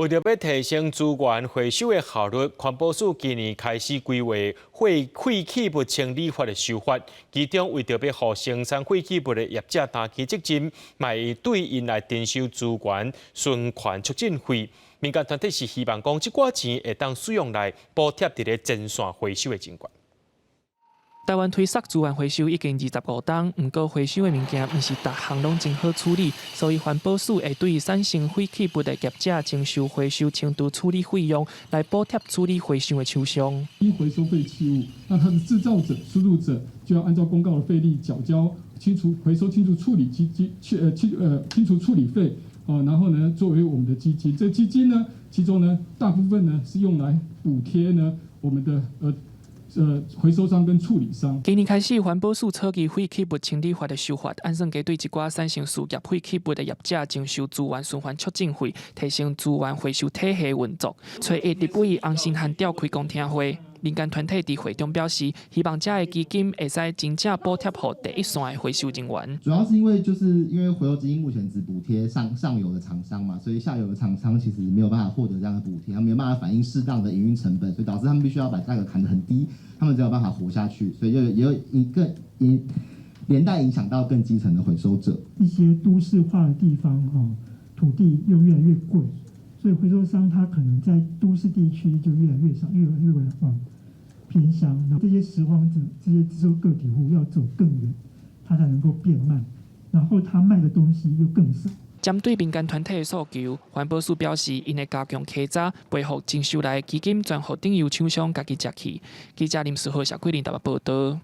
為著欲提升資源回收的效率，環保署今年開始規劃廢棄物清理法的修法，其中為著欲予生產廢棄物的業者擔起責任，嘛會對𪜶來徵收資源循環促進費。民間團體是希望講，這寡錢會當使用來補貼佇咧前線回收的人員。台灣推捒資源回收已經25冬，毋過回收的物件毋是逐項攏真好處理，所以環保署會對產生廢棄物的業者徵收回收清除處理費用，來補貼處理回收的廠商。應回收廢棄物，那它的製造者、輸入者就要按照公告的費率繳交清除回收清除處理基金，清除處理費，哦，然後呢作為我們的基金，這基金呢，其中呢大部分呢是用來補貼呢我們的回收商跟處理商。今年開始，環保署草擬廢棄物清理法的修法，按算計對一寡產生事業廢棄物的業者徵收資源循環促進費，提升資源回收體系運作。初一，立委洪申翰召開公聽會，民間團體佇會中表示，希望這个基金會使真正補貼予第一線的回收人員。主要是因為就是因為回收基金目前只補貼上上游的廠商嘛，所以下游的廠商其實沒有辦法獲得這樣的補貼，他沒有辦法反映適當的營運成本，所以導致他們必須要把價格砍得很低，他們才有辦法活下去，所以就也有一個影連帶影響到更基層的回收者。一些都市化的地方，哈，土地又越來越貴，所以回收商他可能在都市地區就越來越少，越來越往偏鄉。那這些拾荒者、這些拾收個體戶要走更遠，他才能夠變賣，然後他賣的東西又更少。針對民間團體的訴求，環保署表示，𪜶會加強稽查，賠付徵收來的基金，全予頂游廠商家己食去。記者林世豪、謝桂林台北報導。